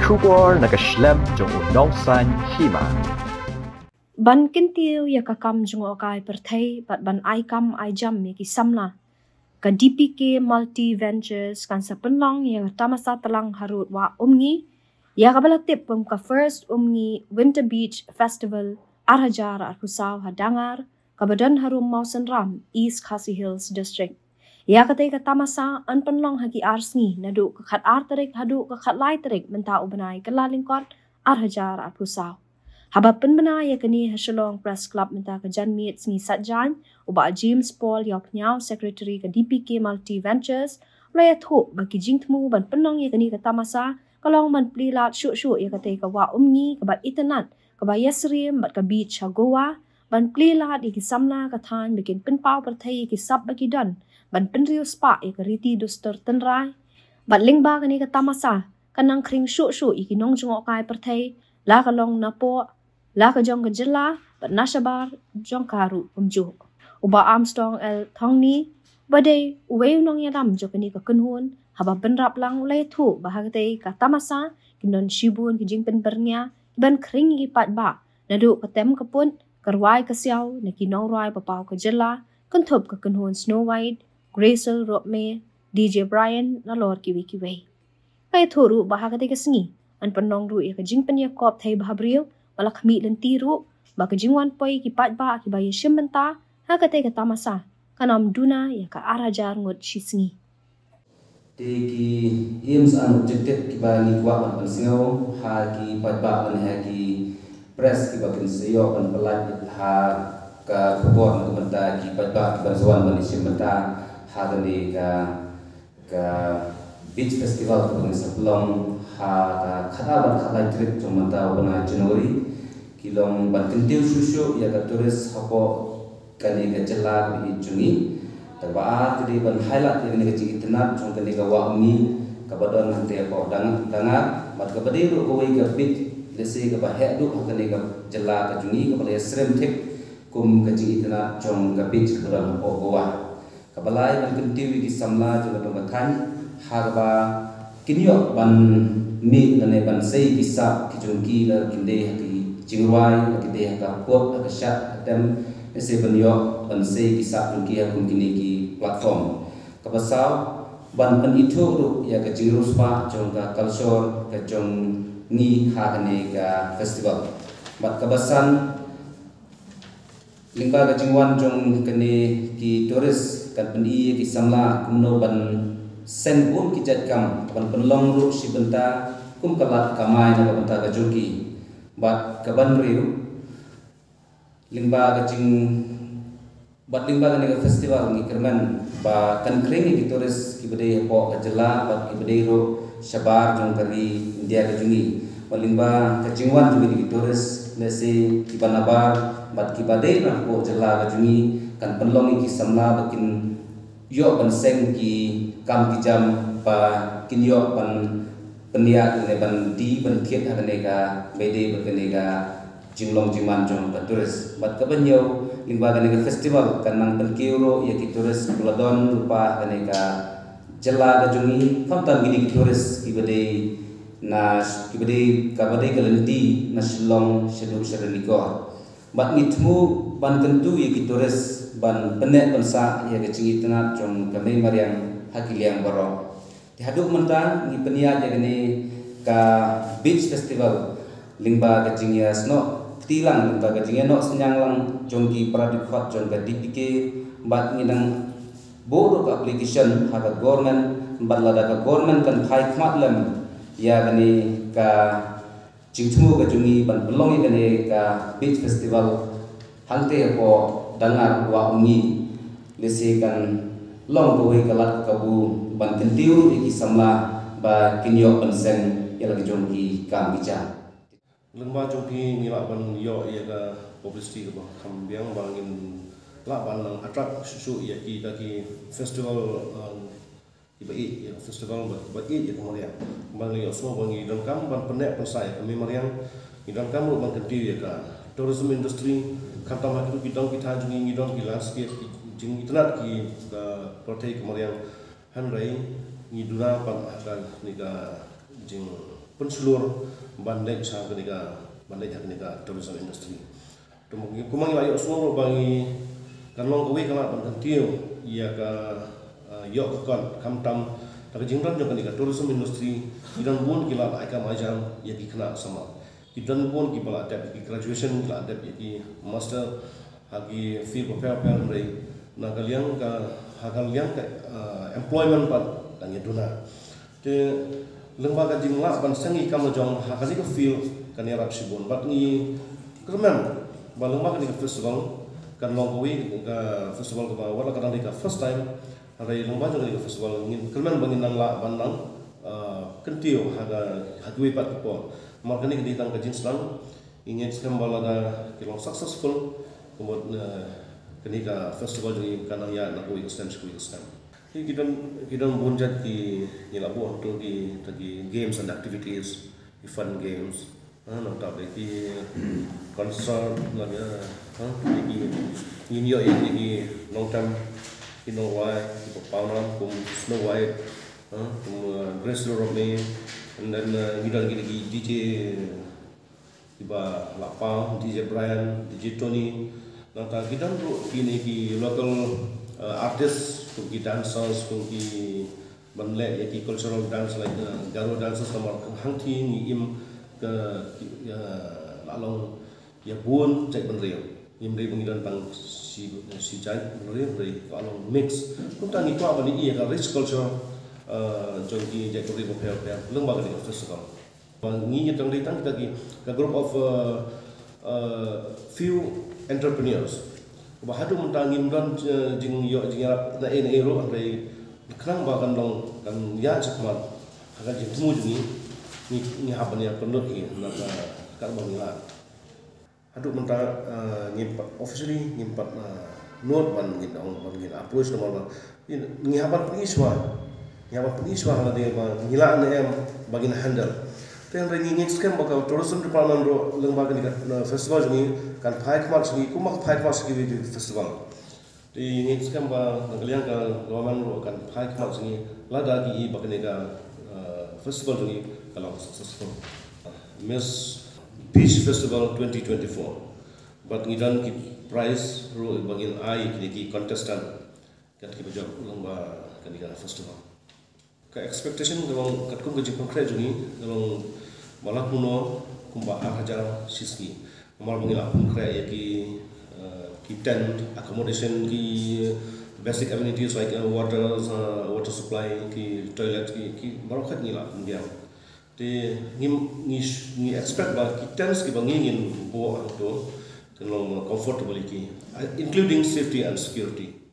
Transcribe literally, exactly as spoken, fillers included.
Khubor na ka shlem jong u nongsan hima. Ban kyntiew ïa ka kam jngohkai pyrthei bad ban ai kam ai jam ïa ki samla, ka D P K Multi Ventures kan sa pynlong ïa ka tamasa tlang harud Wah Umngi, ïa kaba la tip kum ka First Umngi Winter Beach Festival ar hajar arphew saw ha Dangar, kaba don harum Mawsynram, East Khasi Hills District. Ïa katei ka tamasa yn pynlong ha ki ar sngi, naduh ka khat ar tarik haduh ka khat lai tarik mynta u bnai Kyllalyngkot ar hajar arphew saw. Haba pynbna ïa kane ha Shillong Press Club mynta ka janmiet sngi Saitjaiñ, u Bah James Paul Ïawphniaw, Secretary ka D P K Multi Ventures, u la ïathuh ba ki jingthmu ban pynlong ïa kane ka tamasa ka long ban plie lad shuh shuh ïa katei ka Wah Umngi kaba itynnad, kaba ïasyriem bad ka beach ha Goa, ban plie lad ïa ki samla ka thaiñ ba kin pynpaw pyrthei ïa ki sap ba ki don, ban pynriewspah ïa ka riti dustur tynrai. Bad lyngba kane ka tamasa kan nang khring shuh shuh ïa ki nongjngohkai pyrthei, la ka long napoh, la ka jong ka jylla bad na shabar jong ka ruh kumjuh. U Bah Armstrong L Thongni, ba dei uwei u nongïalam jong kane ka kynhun, haba bynrap lang u la ïathuh ba ha katei ka tamasa kin don shibun ki jingpynbyrngia kiban khring ïa ki paidbah, naduh ka tem ka put, ka rwai ka siaw na ki nongrwai ba paw ka jylla, kynthup ka kynhun Snow White, Gracel Ropmie, D J Brian, nalor kiwei kiwei. Ka ïathuh ruh ba ha katei ka sngi yn pynlong ruh ïa ka jingpynïakop thei bhabriew, ba la khmih lynti ruh ba ka jingwan poi ki paidbah kiba ïashim bynta ha katei ka tamasa kan ym duna ïa ka ar hajar ngut shi sngi. Te ki aims and objective kiba ngi kwah ban pynsngew ha ki paidbah lane ha ki press kiba kin sa ïoh ban pyllait ha ka khubor na ka bynta ki paidbah kiban sa wan ban ïashim bynta ha kane ka, ka beach festival kaba ngi sa pynlong ha ka khatar bad khatlai tarik jong mynta u bnai January. Ki long ban kyntiew shuh shuh ïa ka tourist hapoh kane ka jylla kaba ïeit jong ngi. Kaba ar ka dei ban highlight ïa kane ka jingitynnad jong kane ka Wah Umngi kaba don hangtei hapoh Dang-, Dangar. Bad kaba dei ruh kawei ka beach, lehse kaba heh duh ha kane ka jylla ka jong ngi, kaba la ïasyriem thik kum ka jingitynnad jong ka beach kaba don hapoh Goa. Kaba lai ban kyntiew ïa ki samla jong ka dong ka thaiñ ha kaba kin ïoh ban mih lane ban sei ki sap ki jong ki, la kin dei ha ki jingrwai, la kin dei ha ka put, ha ka shad, ha ka tem, lehse ban ïoh ban sei ki sap jong ki ha kum kine ki platform. Kaba saw, ban pynithuh ruh ïa ka jingriewspah jong ka culture ka jong ngi ha kane ka festival. Bad kaba san, lyngba ka jingwan jong kine ki tourist kan pyni ïa ki samla kumno ban seng bun ki jait kam, ban pynlong ruh shi bynta kum ka lad kamai na ka bynta ka jong ki. Bad kaba hynriew, lyngba ka jing, bad lyngba kane ka festival ngi kyrmen ba kan khring ïa ki tourist kiba dei hapoh ka jylla bad kiba dei ruh shabar jong ka ri India ka jong ngi. Bad lyngba ka jingwan jong kine ki tourist, lehse kiba nabar bad kiba dei na hapoh jylla ka jong ngi, kan pynlong ïa ki samla ba kin ïoh ban seng ki kam ki jam, ba kin ïoh ban pynïaid lane ban die ban thied ha kane ka ba dei bad kane ka jinglong jingman jong ka tourist. Bad kaba hynñiew, lyngba kane ka festival kan nang pynkiew ruh ïa ki tourist kiba la don lypa ha kane ka jylla ka jong ngi, khamtam kine ki tourist kiba dei na, kiba dei, kaba dei ka lynti na Shillong shaduh sha Ranikor. Bad ngi thmu ban kyntu ïa ki tourist ban pynneh pynsah ïa ka jingitynnad jong ka mei mariang ha ki liang baroh. Te haduh mynta ngi pynïaid ïa kane ka beach festival lyngba ka jingïasnoh kti lang, lyngba ka jingïanoh synñiang lang jong ki para dkhot jong ka D P K, bad ngi dang buh ruh ka application ha ka government, bad lada ka government kan phai khmat lem ïa kane ka jingthmu ka jong ngi ban pynlong ïa kane ka beach festival hangtei hapoh Dangar Wah Umngi, lehse kan long kawei ka lad ka kabu ban kyntiew ruh ïa ki samla ba kin ïoh ban seng ïa la ka jong ki kam ki jam. Lyngba jong phi ngi lah ban ïoh ïa ka publicity kaba kham biang ba ngin lah ban nang attract shuh shuh ïa kita ki festival, um, kiba ïeit ïa ka festival, ba, ba ïeit ïa ka mariang. Ba ngi ïohsngew ba ngi donkam ban pynneh pynsah ïa ka mei mariang. Ngi donkam ruh ban kyntiew ïa ka tourism industry, khamtam ha kitu ki dong ki thaiñ jong ngi, ngi don ki landscape, ki jingitynnad ki, ka pyrthei ka mariang. Hynrei ngi duna pat ha kane ka jingpynshlur ban leit sha kane ka, ban leit ha kane ka tourism industry. Te kumba ngi la ïohsngew ruh ba ngi kan long kawei ka lad ban kyntiew ïa ka, eh, ïoh ka kot, khamtam da ka jingdon jong kane ka tourism industry, ki don bun ki lad ai kam ai jam ïa ki khynnah samla. Ki don bun kiba la dep ïa ki graduation, ki la dep ïa ki master ha ki field bapher bapher, hynrei na ka liang ka, ha ka liang ka, eh, employment pat dang ïaduna. Te lyngba ka jinglah ban seng ïa ki kam la jong ha kane ka field kan ïarap shibun. Bad ngi kyrmen ba lyngba kane ka festival kan long kawei ka festival kaba wat la ka dang dei ka first time, hynrei lyngba jong kane ka festival ngin kyrmen ba ngin nang lah ban nang, ah, kyntiew ha ka, ha kiwei pat ki por. Namar kane ka dei tang ka jingsdang, ngi ngeit skhem ba lada ki long successful, ka mut, eh, kane ka festival jong ngi kan nang ïaid na kawei ka snem sha kawei ka snem. Ki, ki don, ki don bun jait ki, ngi la buh hangto ki, ki games and activities, ki fun games. Ha, nangta ki concert la, ha, ki, ngin ïoh ïa ki nongtem, ki nongrwai kiba paw nam kum Snow White, ha, kum, uh, Grace Rome, and then, uh, ngi don ki, ki D J kiba la paw, D J Brian, D J Tony. Nangta ki don ruh kine ki local, uh, artists, kum ki dancers, kum ki ban leh ïa ki cultural dance like, uh, Garo dances, namar hangtei ngi im ka, ki, uh, la long ïa bun jait bynriew. Ngim dei ba ngi don tang shi, shi jait bynriew, hynrei ka long mix. Kumta ngi kwah ban ïohi ïa ka rich culture, uh, jong ki jait bynriew bapher bapher lyngba kane ka festival. Ba ngi ngi tang dei tang kita ki, ka group of, uh, uh, few entrepreneurs. Ba haduh mynta ngim don, uh, jingïoh jingïarap na ei na ei ruh, hynrei khnang ba kan long, kan ïaid shakhmat ha ka jingthmu jong ngi, ngi, ngi hap ban ïa pynlut hi na ka, katba ngi lah. Haduh mynta, uh, ngim pat officially, ngim pat, uh, nud ban ngin ong, ban ngin approach namar ba ngi, ngi hap ban pyni shuwa. Ngi hap ban pyni shuwa ha lade ba ngi lah ne em ba ngin handle. Te hynrei ngi ngeit skhem ba ka tourism department ruh lyngba kane ka, uh, festival jong ngi kan phai khmat sha ngi kumba ka phai khmat sha kiwei ki festival. Te ngi ngeit skhem ba na ka liang ka government ruh kan phai khmat sha ngi lada ki i ba kane ka, uh, festival jong ngi ka long successful. Miss Beach Festival twenty twenty-four. Bad ngi don ki prize ruh ba ngin ai kine ki contestant kat kiba jop lyngba kane ka festival. Ka expectation ka long katkum ka jingpynkhreh jong ngi ka long ba la kumno kumba ar hajar shisngi. Namar ba ngi la pynkhreh ïa ki, uh, ki tent, accommodation, ki basic amenities like, uh, water, uh, water supply, ki toilet, ki, ki baroh kat ngi la pyndiang. Te ngi, ngi, ngi expect ba ki tents kiba ngi ngin buh hangto kan long comfortable ïa ki, uh, including safety and security.